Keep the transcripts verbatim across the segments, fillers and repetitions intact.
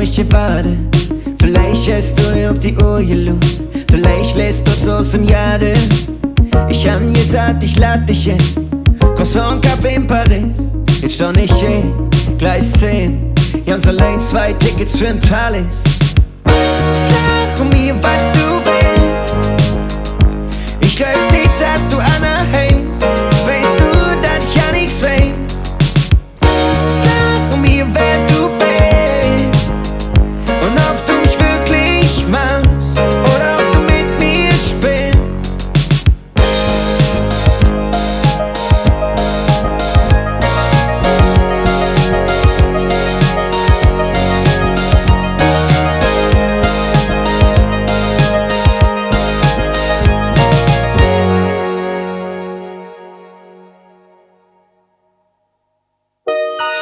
Ich erwarte, vielleicht häs do op die Uhr geluurt, vielleicht läs do Soße im Jade. Ich han gesaht, ich lad dich en. Croissant, Café in Paris. Jetz stonn ich hee, Gleis zehn. Ganz allein zwei Tickets för en Thalys. Sag mir, wat do wells. Ich gläuv nit, dat do anner heiß. Weiß do, dat ich jo nix weiß. Sag mir, wä do bes un ov do mich wirklich mags oder ov do met mir spills.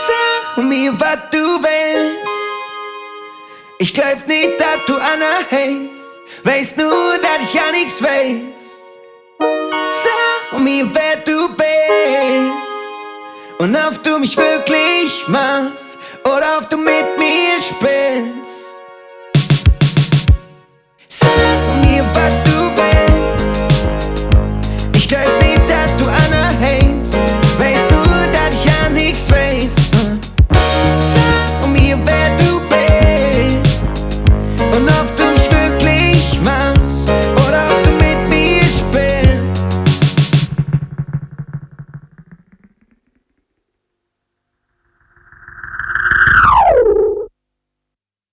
Sag mir, wat do wells. Ich gläuv nit, dat do anner heiß. Weiß nor, dat ich jo nix weiß. Sag mir, wä do bes un ov do mich wirklich mags oder ov do met mir spills. Sag mir, wat do wells. Ich gläuv nit, dat do anner heiß. Weiß nor, dat ich jo nix weiß. Sag mir, wä do bes un ov